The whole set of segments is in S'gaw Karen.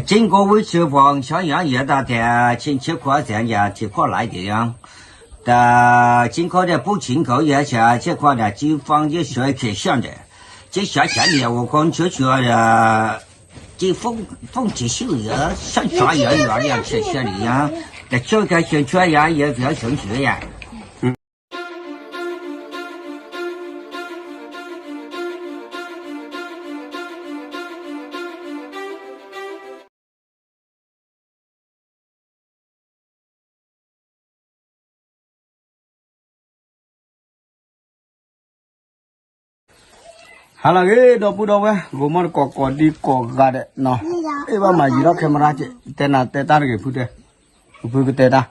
金沟围棋房，想要也大点，请吃苦咱家吃苦来的呀。的金口的不金口也是吃苦的，金方也是可想的，这小钱也我光吃吃的，这风风起秀也上啥也有点吃吃的呀，这这个选出来也比较想学呀。 ဟါလၢအဂ့ၤ ဒီပုၢ်ဒီဝဲၢ် ဂီၤမီၢ်တကိးကိးဒံကိးဂၤဒဲးနီၤ, အဲၣ်ဘၣ်မၤယံၤထီၣ် camera က့ၤ တဲနၤတဲတၢ်တဂ့ၤ ဖုတဲ, ဖုကတဲတၢ်,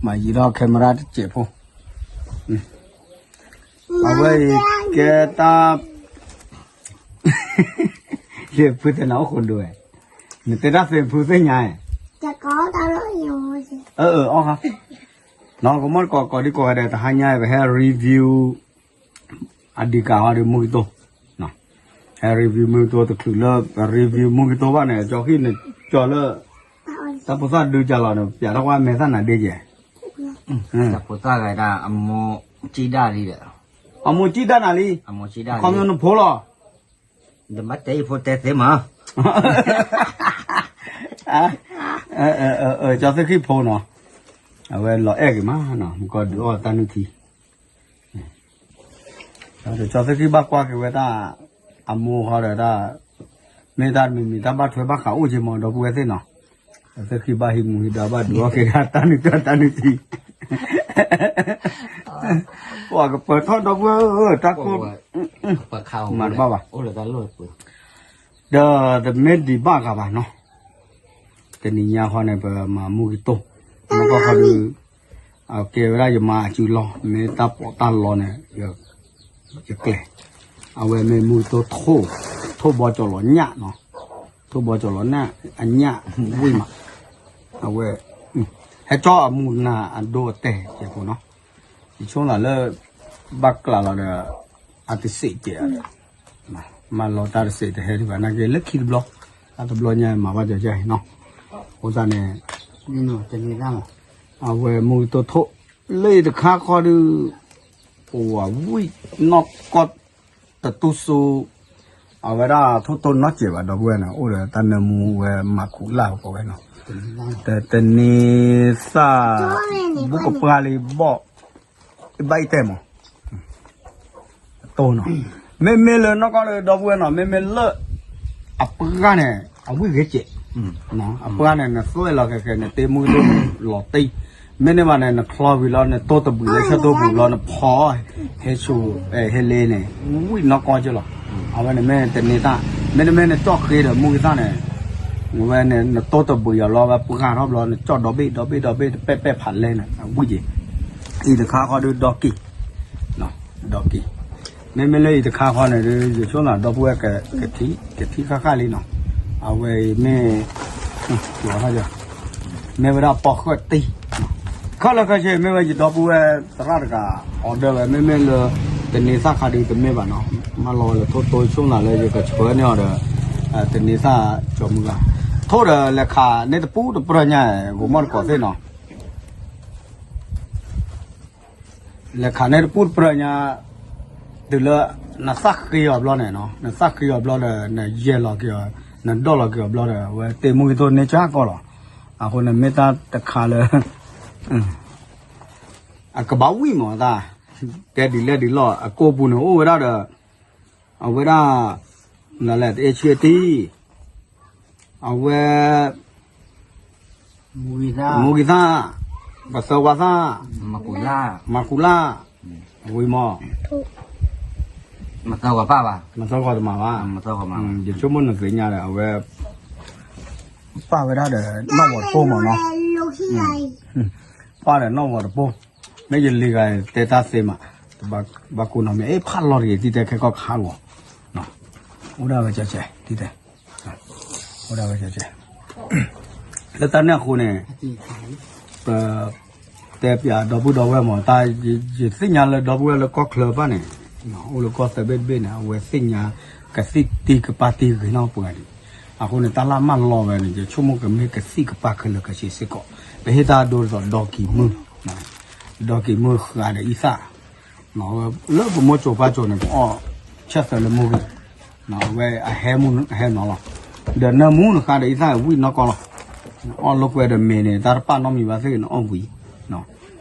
မၤယံၤထီၣ် camera တစဲးဖိ, အဝဲအံၤကဲတၢ် ယဖုတဲနၤအိၣ်ဃိဒိဝဲ, နတဲတၢ်သ့ဖုသ့ၣ်ညါ, အၢ အၢ အီၣ်ဃီ, နီၤ ဂီၤမီၢ်တကိးကိးဒံကိးဂၤဒဲး တဟါညါပဟဲ review အဒံးကးဟီဒီးမူကံတိ, ဟဲ review မူကံတိတချုးလၢ review မူကံတိဘၣ်န့ၣ် ကၠီဃံန့ၣ် ကၠီလၢ တၢ်ဖိသၣ်ဒုကလီၤန့ၣ် ပျးထီၣ်ကွၢ်မဲာ်သၣ်နၤဒ့ကဲ, တၢ်ဖိသၣ်ဂၤဒၣ် အမိၢ်စံၣ်ဒၣ်လံဒီး, အမိၢ်စံၣ်ဒၣ်နၤလံ, ခီမီနဖိလီၤ နဘၣ်တဲယဖိတဲသ့မး, ကၠီသ့ၣ်ဃံဖိနီၤ, အဝဲလီၤအဲၣ်က့ၤမးနီၤ မူကီဒုးအီၣ်တၢ်နုၢ်ထံ, ကၠီသ့ၣ်ဃံဘၣ်ကွၢ်က့ၤဝဲတၢ်, အမိၢ်ဃီဒီးတၢ်, မ့ၢ်တၢ်မံၤမံၤတၢ်ဘၣ်ထွဲဘၣ်ဃးအိၣ်က့ၤမး ဒီပုၢ်ဝဲၢ်သ့ၣ်နီၤ, ကၠီသ့ၣ်ဃံဘၣ်ဟံးမူဟံးဒါဘၣ်ဒုးအီၣ်က့ၤဒၣ်တၢ်နုၢ်တၢ်တၢ်နုၢ်ထံ ပှၤကပၢၤထီၣ်ဒီပုၢ်ဝဲၢ်ဧၢ တၢ်ကိၢ်, မၤတဘၣ်ဘၣ်, ဒီးတမ့ၢ်ဒံးဘၣ်ဂၤဘၣ်နီၤ, တနံၤညါဃီန့ၣ် ပမၤမူကံတိ, မူကီခီဒုး, အကဲဝဲဒၣ်ယမါအစုလီၢ် မ့ၢ်တၢ်ပီးတၢ်လီန့ၣ်, ယကျဲ, အဝဲမ့ၢ်မူကံတိ ထိၣ်ဘီကၠီၤလီၤညၣ်နီၤ, ထိၣ်ဘီကၠီၤလီၤညၣ်, အညၣ်ဝံၣ်မး, အဝဲ, ဟဲကၠီအမူနၤအဒိအတဲာ်ကဲးဖိနီၤ, ယဆိသးလၢ, ဘၣ်ကျးလီၤဒီး, အတစ့းကဲးဒီး, မၤလီၤတၢ်တစ့းတဟဲဒံးဘၣ် နာ်က့လၢခံတဘျီ, တၢ်တဘျီညါမၤဘၣ်ကၠီကၠီနီၤ, အဃိသတးန့ၣ်, အဝဲမူကံတိထိၣ်, လၢယတခါဃီဒုး, အိၣ်ဝဲဝံၣ်နီၢ်ကီၢ်, တတူၢ်စူ, အဝဲဒၣ်ထိၣ်တိၢ်နီၢ်စဲးဘၣ်ဒီပုၢ်ဝဲၢ်န့ၣ် အိၣ်ဒီးတၢ်နၢမူဝဲမၤခူၣ်လၢ်ပဝဲနီၤ, တနံၤသၣ်, ဘူၣ်ကပှၢ်လံဘီၣ်, ဘၣ်အံၤတဲမး တိၢ်နီၤ, မ့မ့ၢ်လၢနီၢ်ကီၢ်လၢဒီပုၢ်ဝဲၢ်နီၤ မ့မ့ၢ်လၢ, အပှၢ်န့ၣ်, အဝံၣ်ဂ့ၤစဲး, အပှၢ်န့ၣ် နသွဲၣ်လီၤခဲခဲ နတ့မူကံတိလီၤတံၢ်, မ့ၢ်န့ၣ်ဘၣ်န့ၣ် နချီဝံၤလီၤ နတိၢ်တဘုးလၢဆၢတိၢ်ပူၤလီၤ နဖီ, ဟဲဆူ, ဟဲလ့န့ၣ်, ဝံၣ်နီၢ်ကီၢ်ကလီၤ, အဝဲန့ၣ်မ့ၢ်တန့ၤသၣ်, မ့တမ့ၢ်နကၠီၣ်ဃ့ဒီးမူကံသၣ်န့ၣ်, ဝဲန့ၣ် နတိၢ်တဘုးယီၤလီၤ ဝဲပှၢ်ထီၣ်ဘျီ နကၠီၣ်ဒီဘ့ၣ်ဒီဘ့ၣ်ဒီဘ့ၣ် တပဲၣ်ပဲၣ်ဖးလဲၢ်န့ၣ် အဝံၣ်က့ၤ, အံၤတခါဃီဒုးဒီက့ၤ, ဒီက့ၤ, မ့မ့ၢ်လၢအံၤတခါဃီန့ၣ်ဒုး ယဆိနၤဒီပုၢ်ဝဲၢ်, ကထံၣ်ဃၣ်ဃၣ်လံနီၤ, အဝဲအံၤမ့ၢ်, မ့ၢ်ဝဲဒၣ်ပီၣ်ဃၢၣ်တံၢ်, ခဲလၢာ်ခဲဆ့ မ့ၢ်ဝဲယဒီပုၢ်ဝဲၢ်သရၣ်တဂၤ order ဝဲ မ့မ့ၢ်လၢ, တန့ၤသၣ်ခါဒုးတမ့ၢ်ဘၣ်နီၤ, မၤလီၤဝဲလၢထိၣ်တိဆိနၤလၢယကဆှၢန့ၢ်အီၤဒီး, တန့ၤသၣ်ကၠီမုၢ်ဂၤ, ထိၣ်ဒီးလဲၤခးန့ၢ်တပူၤတပြၢၢ်ညါ, ဂိၤမီၢ်တကိးသ့ၣ်နီၤ လဲၤခးန့ၢ်တပူၤတပြၢၢ်ညါ, တုၤလၢ, နသၣ်ဃ့အီၤဘျီန့ၣ်နီၤ နသၣ်ဃ့အီၤဘျီဒီး နယဲၢ်လီၤက့ၤအီၤ, နဒိၣ်လီၤက့ၤအီၤဘျီဒီး အဝဲတ့မူကံတိန့ၢ်ကၢ်ကီၢ်လီၤ, အဃိန့ၣ်မ့ၢ်တၢ်တခါလၢ အကဘၣ်ဝံၣ်မးတၢ်, တဲဒ်လဲၣ်ဒ်လဲၣ် အကိာ်ပူၤန့ၣ်အိၣ်ဝဲဒၣ်ဒီး, အဝဲဒၣ်, နလဲၣ်တအ့ဆံအတံၢ်, အဝဲ, မူကံသၣ်, ပသၢဝါသၣ်, မၤကူလၢ်, ဝံၤမး, မၤသၢဂီၤတမၤဘၣ်, ယဆိကမိၣ်နသ့ၣ်ညါဒီး အဝဲ ပာ်ဝဲဒၣ်ဒီးနီၣ်ဝီၤတပိၢ်မးနီၤ, ပာ်ဒီးနီၣ်ဝီၤတပိၢ်, မ့ၢ်ယလံၤဂၤတဲတၢ်သ့မး, ဘၣ်ကိးနီၤမ့ၢ် အ့ၣ်ဖးလီၤတဂ့ၤ တံၢ်တဲခဲကီၢ်ခါဂီၤ, အိၣ်ဒၣ်ဝဲကဲကဲ တံၢ်တဲ, အိၣ်ဒၣ်ဝဲကဲကဲ, လၢတၢ်န့ၣ်အဃိန့ၣ်, ပ တဲပျးဒီပုၢ်ဒီဝဲၢ်မး တၢ်ယသ့ၣ်ညါလၢဒီပုၢ်ဝဲၢ်လၢကီၢ်ချၢဘၣ်န့ၣ်, အိၣ်လၢကီၢ်သၢဘ့ၣ်တဘ့ၣ်န့ၣ် အဝဲသ့ၣ်ညါ ကသံၣ်တံၢ်ကပၢ်တံၢ်ဂ့ၤနီၢ်ပှၤဒံး, အဃိန့ၣ် တၢ်လၢ်မၢလီၤဝဲန့ၣ် ယဆိကမိၣ်ကမ့ၢ်ကသံၣ်ကပၢ်ခဲလၢာ်ခဲဆ့စ့ၢ်ကီး, ပဟ့ၣ်တၢ်ဒိဒ်သိးဒီကံၤမုၢ်, ဒီကံၤမုၢ်ဃးဒီးအံသၣ်, လၢပမိၢ်စိၤပၢ်စိၤန့ၣ် ပအီၣ်ဆဲးသၢလၢမိၢ်ဂ့ၤ, အဝဲအဟဲမူဟဲနီၤလီၤ, ဒီးနၢမူနဃးဒီးအံသၣ်ဝံၣ်နီၢ်ကီၢ်လီၤ, အီၣ်လိာ်ကွဲဒီးမ့ၤန့ၣ် တၢ်တပာ်နီတမံၤဘၣ်သ့ၣ်န့ၣ်အီၣ်ဝံၤ,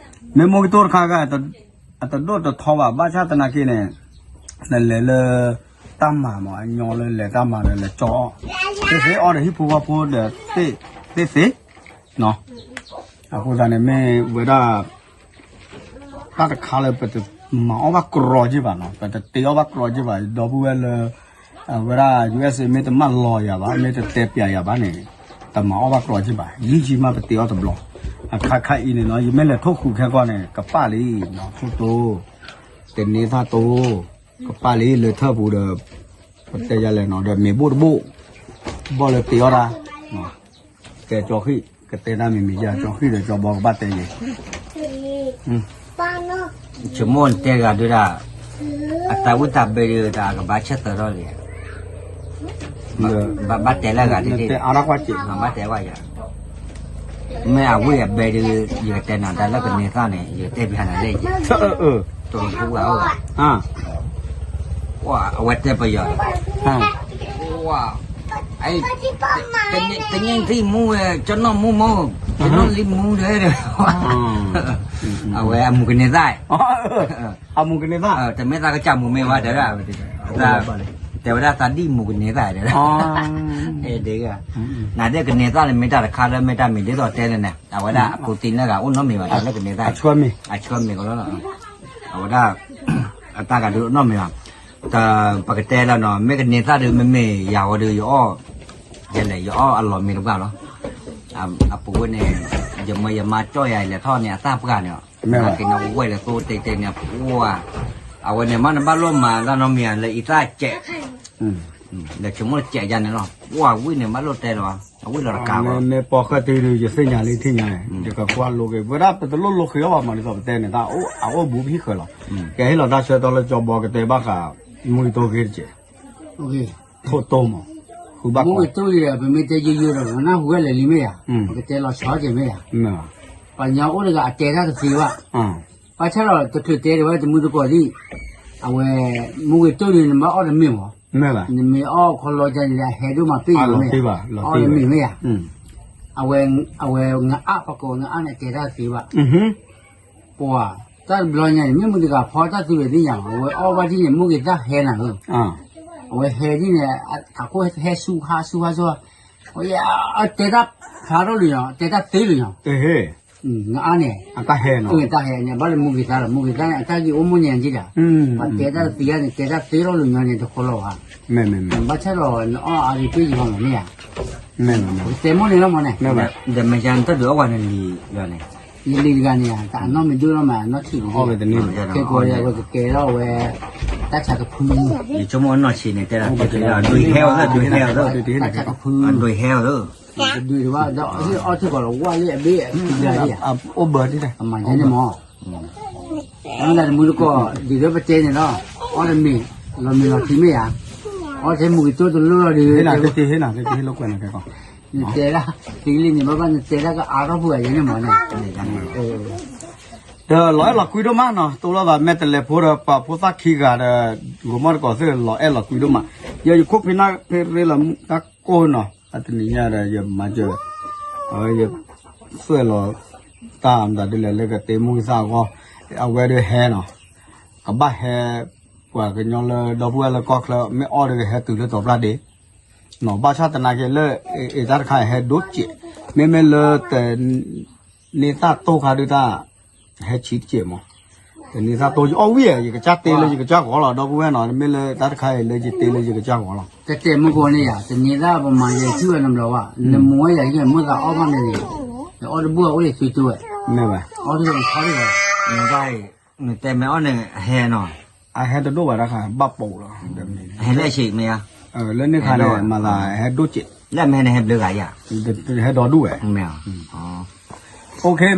မ့ၢ်မိၢ်ကတိၢ်တခါဂၤ အတဒိၣ်တထီဘၣ် ဘၣ်ဆၣ်သနာ်က့န့ၣ်, နလဲၤလၢတၢ်မၤမး အညီလၢလဲၤတၢ်မၤဒီးလဲၤကၠီအီၣ်, သ့ၣ်သ့ၣ်အီၣ်ဒီးဟံၣ်ဖိဃီဖိဒီးသ့ၣ်သ့ၣ်, အဃိသတးန့ၣ်မ့ၢ်ဝဲဒၣ် တၢ်တခါလၢပတမၤအီၣ်ဘၣ်ကြီက့ဘၣ်နီၤ, ပတတ့အီၣ်ဘၣ်ကြီက့ဘၣ်, ဒီပုၢ်ဝဲၢ်လၢ အဝဲဒၣ် ယူၢ်အ့ၣ်စ့ မ့ၢ်တမၢလီၤယၤဘၣ် မ့ၢ်တတဲပျးယၤဘၣ်န့ၣ်, တမၤအီၣ်ဘၣ်ကြီက့ဘၣ်, ယံာ်ယံာ်မးပတ့အီၣ်တဘျီ, အခါခါအံၤန့ၣ်နီၤ ယမ့ၢ်လဲၤထိၣ်ဃုာ်ခဲကီၢ်န့ၣ် ကပာ်လံ, ထိၣ်တိ, တန့ၤသၣ်တိ, ကပာ်လံလၢထၢၣ်ပူၤဒီး, ပတဲယၤလဲၣ်နီၤ ဒီးမ့ၤဘိၣ်တဘိၣ်, ဘီၣ်လၢတ့အီၣ်တၢ် ကဲကၠီဃံၣ် ကတဲတၢ်မံၤမံၤယါ ကၠီဃံၣ်ဒီးကၠီဘီကဘၣ်တဲယဲ, ဆိကမိၣ်နတဲဂၤဒုဒၣ်, အတၢ်ဝံၣ်တၢ်ဘဲဒုးတၢ်ကဘၣ်ဆၢထၢၣ်ထီၣ်လံ, ဘၣ်တဲလၢဂၤဒ်, ဘၣ်တဲဝဲယၤ, မ့ၢ်အဝံၣ်အဘဲဒုး ယကတဲနၤတၢ်လၢကန့ၤသၣ်န့ၣ် ယကတဲပျးနၤလၢ, တရူးပူၤဂၤအိၣ်ဂၤ အဝဲတဲပယီၤ, တနံၤသံမူဝဲ ကနီၢ်မူမူ, ကနီၢ်လံမူဒဲ, အဝဲအမူကန့ၤသၣ်, အမူကန့ၤသၣ်, တမ့ၢ်သးကစၢ်မူမ့ၢ်ဝဲတဲဒၣ်, တဲဝဲဒၣ်သးဒ်မူကန့ၤသၣ်တဲဒၣ်, နဒဲကန့ၤသၣ်န့ၣ် မ့ၢ်တၢ်တခါလၢမ့ၢ်တၢ်မံၤဒ်သိးတဲန့ၣ်န့ၣ် အဝဲဒၣ်အပူၤတ့ၢ်လၢဂၤအိၣ်နီတမံၤဘၣ် တၢ်လၢကန့ၤသၣ်, အဆၢမံၤကလီလီၤ, အဝဲဒၣ် အတၢ်ဂၤဒုးနီတမံၤဘၣ်, ပကတဲလၢနီၤ မ့ၢ်ကန့ၤသၣ်ဒုး မ့မ့ၢ်ယၤဝဲဒုး ယအီၣ်, ယလဲၤယအီၣ်အလီၢ်မ့ၢ်တဘၣ်လီၤ, အပူၤဝဲန့ၣ် ယမၢယမါကၠီၣ်ယၤလဲၤထီၣ်န့ၣ် အသၣ်ပှၢ်န့ၣ်, က့ၤန့ၣ်ဝဲလဲၤသိတ့တ့န့ၣ် ပှၢ်, အဝဲန့ၣ်မ့ၢ်နဘၣ်လိၣ်မၤတၢ်နီတမံၤလၢအံသၣ်စဲး ဒီးဆိကမိၣ်စဲးယါန့ၣ်လီၤ, ပှၢ်ဝံၣ်န့ၣ် ဘၣ်လိၣ်တဲလီၤ, အဝံၣ်လီၤတကးဘၣ်, မ့ၢ်ပိာ်ဃဲတုၤဒုး ယသ့ၣ်ညါလံထံၣ်ညါန့ၣ် ယကကွၢ်လိက့ၤ ပဝဲဒၣ်ပတလိၣ်လိဃုာ်အီၣ်ဘၣ်မး ဒ်သိးပတဲန့ၣ် တၢ်အအိၣ်ဘူးပဟံၣ်ဃၢၤလီၤ, ကဟ့ၣ်လီၤတၢ်ဆၢကတီၢ်လၢကၠီဘီကတဲဘၣ်ဃး မူဂ့ၤတိၢ်ဂ့ၤတက့ၢ်, ထိၣ်တိမး, ဃုဘၣ်မူဂ့ၤတိၢ်ဂ့ၤဒီး ပမ့ၢ်တဲယိယိဒီး ပနၢ်ဟူဝဲလၢာ်လံမ့ၢ်ဧါ, ပကတဲလီၤဆီက့ၤမ့ၢ်ဧါ, ပှၤကညီအိၣ်တဂၤအတဲတၢ်တသ့ဘၣ်, ဘၣ်ဆၣ်ဒီးတချုးတဲဒံးဝဲတမုၢ်တကိးသ့ၣ်, အဝဲ မူဂ့ၤတိၢ်ဂ့ၤန့ၣ် နဘၣ်အီၣ်တမ့ၢ်မး, နမ့ၢ်အီၣ်ခီလီၤကန့ၣ်ဒီး အဟဲဒိၣ်မးပ့ၢ်ယိာ်မ့ၢ်, အီၣ်တမ့ၢ်မ့ၢ်ဧါ, အဝဲ အဝဲ နအၣ်ပကိး နအၣ်န့ၣ်တဲတၢ်သ့ဘၣ်, ပှၤ တၢ်တဘျီညါန့ၣ် မ့ၢ်မုၢ်တဂၤဖီတၢ်သ့ဝဲသ့ၣ်ညါမး အဝဲအီၣ်ဘၣ်ဒ်န့ၣ် မူဂ့ၤသၣ်ဟဲနၤဧၢ, အဝဲဟဲဒ်န့ၣ် အခိၣ်ဟဲဆူဟါဆူဟါဆူ, အတဲတၢ်ဖျါထီၣ်လၢညါ တဲတၢ်သ့လၢညါ နအၣ်န့ၣ်, အတၢ်ဟဲန့ၣ် ဘၣ်လၢမူဂ့ၤသၣ်ဒီး မူဂ့ၤသၣ်န့ၣ် အတၢ်ဂ့ၢ်အိၣ်မိၢ်ညါက့ဒၣ်, ပှၤတဲတၢ်တသ့ဧါန့ၣ် တဲတၢ်သ့ထီၣ်လၢညါန့ၣ် တဃီလီၤဧါ, ဘၣ်ဆၣ်ဒီး နအီၣ်အါဒံးပ့ၢ်ယိာ်မးမ့ၢ်ဧါ, ပကတဲမိၢ်န့ၣ်လီၤမးန့ၣ်, ဒီးမ့ၢ်ယါနတၢ်ဒုးအီၣ်ဝဲန့ၣ်လံ, ယလံၤတဂၤန့ၣ် တၢ်အနီၣ်မ့ၢ်ဒိၣ်လီၤမး အနီၣ်ဆံးန့ၣ်, ခဲကိးဝဲကကဲထီၣ်ဝဲ တၢ်ဆါကဖု, ယဆိကမိၣ်အနီၣ်ဆံးန့ၣ် တဲဒၣ်ဒုးဟဲအီၤလၢဒုးဟဲအီၤလၢ, တၢ်ဆါကဖု, ဒုးဟဲအီၤလၢ တဒုးဘၣ်ဒီး ဟ့ၣ်အီၣ်ထံကီၢ်လီၤဝါလၢအဘ့ၣ်အဒၣ်, အိၣ်ဘၢတံၢ်, မၤန့ၣ်မး, မ့ၢ်ဒၣ်တမုၢ်တကိး ဒ်သိးပတဲန့ၣ်လီၤ, အီၣ်တမ့ၢ်, လီၤမ့ၢ်လီၤထံမ့ၢ်ဧါ, အီၣ်ထဲမုၢ်ကတိၢ်တလိၣ်လီၤဒုး, ဟ့ၣ်နၤတက့ၢ်, ဟ့ၣ်နၤတက့ၢ်, ဟ့ၣ်လိာ်ကွဲနၤခဲကီး, နတဲဒၣ်, တကလံၤန့ၣ် ဘၣ်ဘၣ်နတဲဒၣ်ကအါထီၣ်ဖိဂၤယဲန့ၣ်မးန့ၣ်, ဒီးလီၤအဲၣ်လီၤကွံဒိၣ်မးနီၤ, တိၢ်လိာ်သးမဲာ်တဲးလဲးဖိဒီးပှၤဖိသၣ်ခံဂၤဒီး, ဂိၤမီၣ်တကိးသ့ၣ်လီၤအဲၣ်လီၤကွံဒိၣ်မး, ယယခိၣ်ဖံနၢ်ဖဲရ့လီၤတၢ်ကိၢ်နီၤ, အတနံၤညါဒီးယမၤစၢၤ, ယသွဲၣ်လီၤတၢ်မတၤဒ်လဲၣ်လၢကတဲမူဂ့ၤသၣ်အဂီၢ်, အဝဲဒၣ်ဟဲနီၤ, ကဘၣ်ဟဲ, ပှၤကညီလၢဒီပုၢ်ဝဲၢ်လၢကီၢ်ချၢ မ့ၢ်အီၣ်ဒီးကဟဲတုၤလၢတီၤပျၢ်ဒ့, နီၤ ဘၣ်ဆၣ်သနာ်က့လၢ အတၢ်တခါအံၤဟဲဒိၣ်စဲး, မ့မ့ၢ်လၢတ န့ၢ်သၣ်တိၢ်ခါဒုးတၢ်, ဟဲဆံးတစဲးမး, တန့ၢ်သၣ်တိၢ် ယအီၣ်ဝံၣ်ဧါ ယကစၢ်တ့လၢယကစၢ်ဂီၤလီၤ ဒီပုၢ်ဝဲၢ်နီၤ မ့ၢ်လၢတၢ်တခါအံၤလၢယတ့လၢယကစၢ်ဂီၤလီၤ, တတဲမုၢ်ကိးန့ၣ်ယၤ တန့ၢ်သၣ်ပမၤယဲထံၣ်ဝဲနဘျီဝဲ နမူဝဲယၤဟံၣ်မုၢ်သးအီၣ်ဘၣ်န့ၣ်, ယအီၣ်တဘၣ်အအိၣ်ယသွံၣ်တိၢ်ဝဲ, မ့ၢ်ဝဲ, အီၣ်တဘၣ်ထီၣ်တဘၣ်, နတဲမ့ၢ်အီၣ်န့ၣ် အဟဲနီၤ အဟဲတဒိၣ်ဘၣ်တၢ်ခါ ဘၣ်ပိာ်လီၤ, ဟဲလၢအဆံးမ့ၢ်ဧါ, လၢန့ၣ်ခါန့ၣ် မၤသးဟဲဒိၣ်စဲး, လၢမ့ၢ်န့ၣ်ဟဲဘျုးဂၤယၤ, ဟဲဒီဒူၣ်ဝဲ, မ့ၢ်,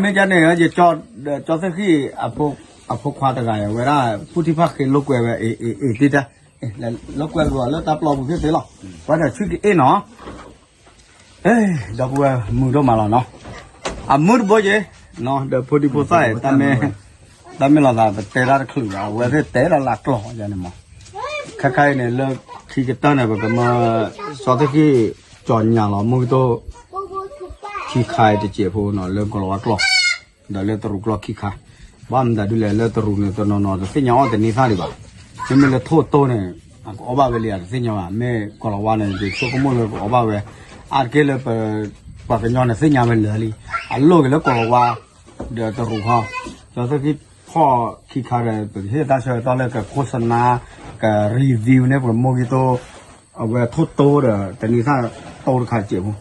မ့ၢ်ကန့ၣ် ကၠီသ့ၣ်ဃံၣ် အဖိခွါတဂၤဝဲဒၣ် ဖုထံဖၣ်ဃ့လိာ်ကွဲဝဲ အ့ၣ်တံၢ်တၢ်, လိာ်ကွဲလိာ်လၢတၢ်ပျီပူၤသ့ၣ်သ့ၣ်လီၤ, ဝဲဒီးဆံက့အ့ၣ်နီၤ အဲ ဒီပုၢ်ဝဲၢ်မုာ်ဒိၣ်မးလီၤနီၤ, အမုာ်တဘိက့ၤ, ဒီးဖိဒံဖိသၣ်အံၤ တၢ်မ့ၢ်လီၤသး ပတဲတၢ်တချုးဘၣ် အဝဲသ့ၣ်တဲဒၣ်လၢအကျိၤယါန့ၣ်မး, ခဲခါအံၤန့ၣ် လၢခံကတၢၢ်န့ၣ် ပကမၢ စီၤသ့ၣ်ဃံၣ် ကၠီၤညါလီၤ မုၢ်ကတိၢ် ခံခါအံၤတစဲးဖိနီၤ လၢကီၤလၤဝါကျိာ် ဒီးလၢတရူးကျိာ်ခံခါ, ဘၣ်မတၤဒုလဲၣ် လၢတရူးန့ၣ် တနီၤနီၤတသ့ၣ်ညါအီၣ်တန့ၢ်သၣ်ဒံးဘၣ်, မ့မ့ၢ်လၢထိၣ်တိၢ်န့ၣ် အကအီၣ်ဘၣ်ဝဲလံ အတသ့ၣ်ညါဘၣ်, မ့ၢ်ကီၤလၤဝါန့ၣ် ယဆိကမိၣ်လၢကအီၣ်ဘၣ်ဝဲ, အါတက့ၢ်လၢပ ပှၤကညီန့ၣ်သ့ၣ်ညါဝဲလၢာ်လံ, အလိၣ်က့ၤလၢကီၤလၤဝါ ဒီးတရူးဟီ, ဒီးသ့ၣ်ခံဖီၣ်ခံခါဒီး ပကဟ့ၣ်တၢ်ဆၢကတီၢ်လၢကခိၣ်စနါ က review န့ၣ် ပမိၢ်ဂံၢ်တိၢ် အဝဲထိၣ်တိၢ်ဒီး တန့ၢ်သၣ်တိၢ်တခါစဲးဖိ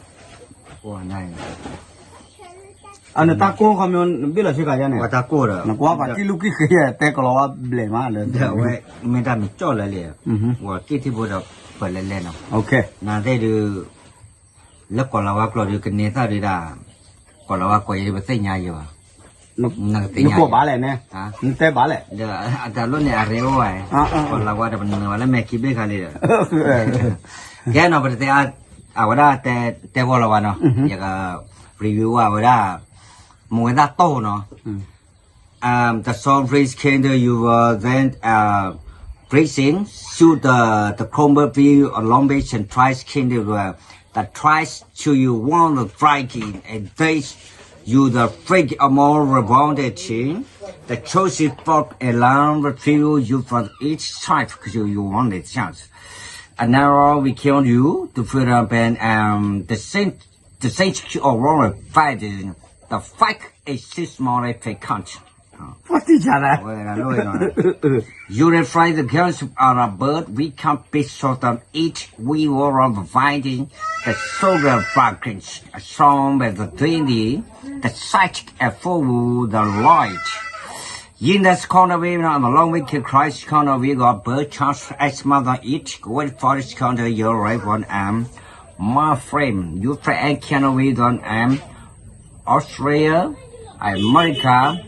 အနတၢ်ကိၢ်ခီမ့ၢ်ဘ့ၣ်လီၤဆ့ကၤယါန့ၣ်, နကွၢ်ပှၤကံၢ်လူၢ်ကံၢ်ဃ့ တဲကီၤလၤဝါဘျဲးမးလၢ မ့ၢ်တၢ်မ့ၢ်ကၠီၣ်လၢလံ, ဝဲကံၢ်ထံဖိဒီးပလဲၤလဲၤနီၤ, နသ့ၣ်ဒုး လၢကီၤလၤဝါကျိာ်ဒုး ကန့ၢ်သၣ်ဒုးဒၣ်, ကီၤလၤဝါကိးယဲဒုး ပသ့ၣ်ညါယဲဘၣ်, နကသ့ၣ်ညါဘၣ်လဲၣ်န့ၣ်, နတဲဘၣ်လဲၣ်, ဒီးအတၢ်လိၣ်န့ၣ် အရ့အိၣ်ဝဲ, ကီၤလၤဝါဒီးပနၢၤဝဲလၢမဲာ်ခံဘ့ၣ်ခါလံဒီး, ကဲနီၤ ပတတဲ အဝဲဒၣ်တဲဂီၤလီၤဝဲနီၤ, ယက review ဝဲဝဲဒၣ်, မ့ၢ်ဝဲဒၣ်တိၢ်နီၤ Um, the salt breeze came to you, uh, then, uh, breathing through the, the crumble field, a long vision tries came to, uh, the tries to you want the frighting, and they you the freak among the bondage. The chosen folk alarm reveal you from each side because you want the chance. And now we kill you to fill up and, um, the same The same aurora fighting the fight is this morning vacant. What is that? You refrain the girls are a bird, we can't be short of it, we were on finding the solar bargains, a song with the daily, the sight and forward the light. In this corner, we on the long weekend Christ corner, we got bird chance as mother eat, wait for this corner, your right one arm. My friend, you friend can we don't am Australia, America,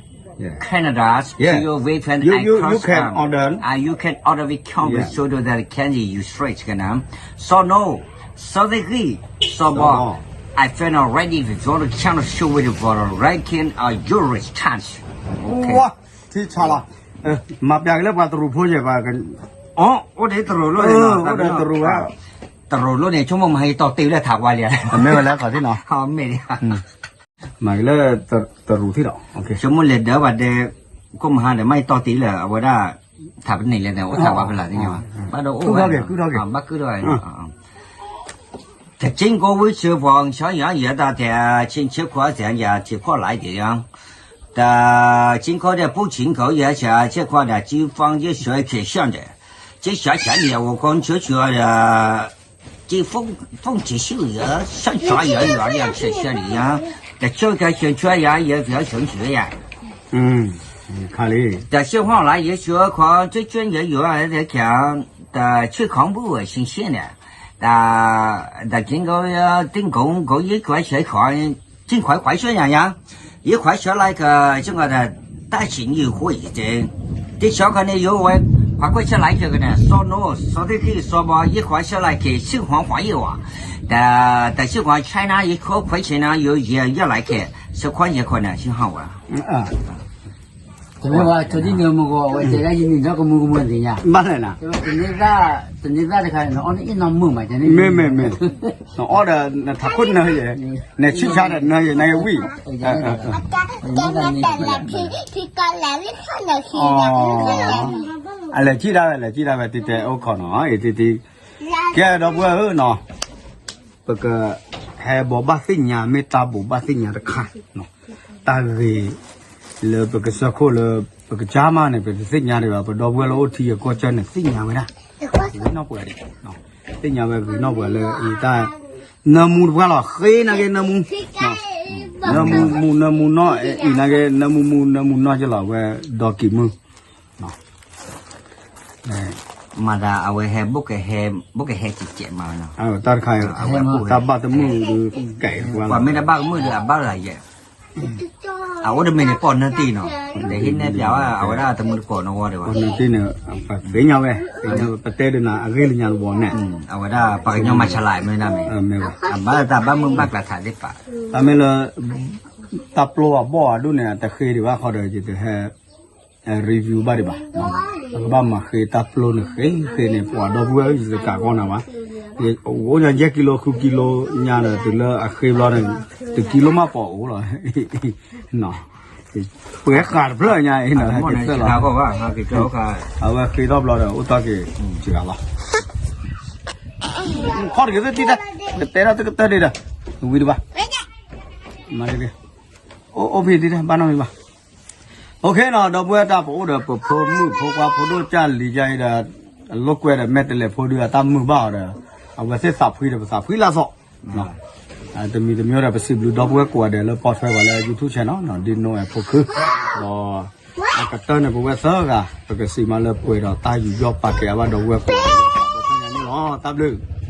Canada, you we friend you, you, you can order. Uh, you can order we come with soda that can you straight can um. So no, so the gri, so bo. I feel already if you want to channel show with for a ranking or your chance. Okay. ထံဆါလီၤ, မၤပျးက့ၤလၢပှၤတရူးဖိယဲၢ်ဘၣ်, အိၣ်ဒ်တရူးလိၣ်န့ၣ်, အိၣ်ဒ်တရူးဝဲ, တရူးလိၣ်န့ၣ် ဆိကမိၣ်မဟါယတီၢ်တ့ၢ်လၢထးဝါလံ, မ့ၢ်ဝဲလၢခီၣ်ထံနီၤ, မ့ၢ်ဒ်, မၤက့ၤလၢတရူးထံလီၤ, ဆိကမိၣ်လဲၤဒၢဘၣ်ဒဲ, ခိၣ်မဟါဒီး မ့ၢ်ယတီၢ်တ့ၢ်လၢအဝဲဒၣ်, ထးပန့ၣ်လဲၣ်န့ၣ် အိၣ်ထးဝါဖဲလၢ်သ့ၣ်ညါ, ဘၣ်ဒိအိၣ်ဝဲ, ဘၣ်ကုၢ်ထီၣ်က့ၤ, တက့ၢ်ကိးဝံၤစၢၤပှၤ ဆၢယၤယဲတၢ်တဲ ဆ့ဆ့ခွါစၢ်ယၤ ဆ့ခွါလၢ်က့ၤယၤ, တက့ၢ်ကိးဒီး ပူၣ်ဆ့ၣ်ကိးယဲစၢ် ဆ့ခွါဒီး ကံဖီယဲစၢၤ က့ၤဆၢၣ်ဒီး, က့ၤဆၢၣ်ဆၢန့ၣ် အဝဲကီၢ်ဆၢဆၢဒီး, က့ၤဖုန်းဆံးဆူယၤ ဆၢၣ်ဆၢယၤ ယၤယၤဆၢၣ်ဆၢန့ၣ်ယၤ, တဆၢကဆၢဆၢယၤ ယၤဆၢၣ်ဆၢယၤ, ခါလံ, တဆ့ခွါလၢ်ယဲစၢၤခွါ က့ၤက့ၤယၤယၤ တဆ့ခွါဘူၣ်ဝဲဆ့ဆ့န့ၣ်, တ, တက့ၢ်ကိး, တ့ၢ်ကိးကိးယဲခွါဆၢခွါ, က့ၤခွါခွါဆၢယၤယၤ, ယဲခွါဆၢလၢ်က, က့ၤကိးဒီး, တၢ်ဆံးယဲဃိအံၤတဲ, တဆၢခါန့ၣ်ယိဝဲ, ခွါခွါဆၢလၢ်ကကန့ၣ် စီၤနိ, စီၤသ့ၣ်ခံ စီၤဘီ ယဲခွါဆၢလၢ်က့ၤ ဆ့ခွါခွါယဲဝဲ, တ, တဆ့ခွါ China ယဲခွါခွါ China ယိယဲယဲလၢ်က့ၤ ဆ့ခွါယဲခွါန့ၣ် ဆ့ဟီဝဲ တမ့ၢ်ဝဲ ဆိဒ်န့ၣ်မုၢ်ဂီၤ အဝဲတဲဒၣ်ယန့ၣ်ဒီးကမူကမူသ့ၣ်ညါ, ဘၣ်လဲၣ်နၤ, တန့ၢ်သၣ်, တန့ၢ်သၣ်တခါန့ၣ် နအီၣ်န့ၣ်အ့ၣ်နီၢ်မုၢ်မး တန့ၢ်, မ့ၢ်မ့ၢ်မ့ၢ်, နအီၣ်ဒီးနထးခိၣ်နၢယဲ, နဆံၣ်ဆါဒီးနၢယဲ နဂ့ၤဝံၣ်, အလဲၤကံၣ်ဒၣ်ဝဲ လဲၤကံၣ်ဒၣ်ဝဲ တံၤတဲအိၣ်ခိးနီၤ အံၤတံၤတံၤ, ကဲဒီပုၢ်ဝဲၢ်ဧၢနီၤ ပကဟဲဘိးဘၣ်သ့ၣ်ညါ မ့ၢ်တၢ်ဘိးဘၣ်သ့ၣ်ညါတခါ, တၢ်ဂ့ၤ လၢပကစၢၢ်ခိၣ်လၢ ပကစၢ်မးန့ၣ် ပတသ့ၣ်ညါဒံးဘၣ် ပဒီပုၢ်ဝဲၢ်လၢအိၣ်ထံအကီၢ်ကၢန့ၣ် သ့ၣ်ညါဝဲဒၣ် ဂ့ၤနီၢ်ပှၤဒံး, သ့ၣ်ညါဝဲဂ့ၤနီၢ်ပှၤလၢအံၤတၢ် နၢမူတပှၢ်လီၤ ဃ့နၤက့ၤနၢမူ, နၢမူမူနၢမူနီၢ် အံၤနၤက့ၤ နၢမူမူနၢမူနီၢ်ကလီၤ ဝဲဒီကံၤမုၢ် မၤသးအဝဲဟဲ ဘိၣ်ကဟဲ ဘိၣ်ကဟဲကဲးကဲးမးနီၤ, တၢ်တခါ တၢ်ဘၣ်တမုာ်ဒုး ကဲးပှၤလီၤ, ပှၤမ့ၢ်တဘၣ်ကမုာ်ဒုး အဘၣ်လီၤယဲၢ် အအိၣ်တမ့ၢ်န့ၣ် ပီၣ်နၢတ့ၢ်နီၤ, တဟ့ၣ်နဲၣ်ပျးဝဲ အဝဲဒၣ်တမုၢ်တကိးနဂီၢ်ဒံးဘၣ်, ပီၣ်နၢတ့ၢ်န့ၣ် ပသ့ၣ်ညါဝဲ, ပတဲဒုးနၤအဂ့ၢ်လၢညါတဘီန့ၣ်, အဝဲဒၣ်ပှၤကညီမၤဆါလၢမ့ၢ်ဒၣ်မ့ၢ်, အဘၣ်တၢ်ဘၣ်မုၢ်ဘၣ်ကျါထးသ့ၣ်ပာ်, တၢ်မ့ၢ်လၢ တၢ်ပျိအဘီၣ်အဒိၣ်န့ၣ် တဃ့ဒံးဘၣ်ဃီဒီး ယတဟဲ review ဘၣ်ဒံးဘၣ်, ပကဘၣ်မၤဃ့တၢ်ပျိန့ၣ် ဃ့ဃ့န့ၣ် ပှၤဒီပုၢ်ဝဲၢ်ယတကးကီၢ်နၤဘၣ်, အိၣ်ညါယဲၢ်ကံလိ ဃုကံလိညါဒီး တုၤလၢအဃ့ဘျီန့ၣ် တကံလိမးပှၤအိၣ်လီၤ ပှဲၤဃာ်တဖျၢၣ်ညါအံၤနီၤ, အဝဲဃ့ထီၣ်ဘျီဒီး အိၣ်တ့ၢ်က့ၤ စှၤလီၤ, ခီၣ်တက့ၤသ့ၣ်တံၢ်တၢ်, ပတဲထီၣ်တကတၢၢ်ဒံးဒီး ဝံၤတဘၣ်, မၤတ့ၢ်, အိၣ်ဖဲတံၢ်တၢ် ဘၣ်နီတမံၤဘၣ်, အိၣ်ခ့နီၤ ဒီပုၢ်ဝဲၢ်တၢ် ပအိၣ်ဒီးပဖိမုၣ်ဖိခွါ ဖိဒိၣ်ကၢ်လံၤကၢ်အံၤဒီး လိာ်ကွဲဒီး မဲာ်တဲးလဲးဖိဒုး အတၢ်မုာ်ဘၣ်အီၤဒီး အဝဲသ့ၣ်သးဖှံဒီး ပသးဖှံလၢအသီ, တမံၤတမံၤဒီး ပစံးဘျုးဒီပုၢ်ဝဲၢ်ကိးဂၤဒဲးလၢပိာ်ထွဲပှၤလၢ YouTube channel နီၤ, ဒ်နိအဲၣ်ဖိခု, ဒီး အကတၢၢ်န့ၣ် ပဝဲသၢဂၤ ပကစံးမးလၢပှဲၤဒီးတၢ်ယူးယီၣ်ပာ်ကဲအါဘၣ်ဒီပုၢ်ဝဲၢ်ကိးဂၤဒဲးလၢ တၢ်ဖဲညါန့ၣ်လီၤ, တၢ်ဘျုး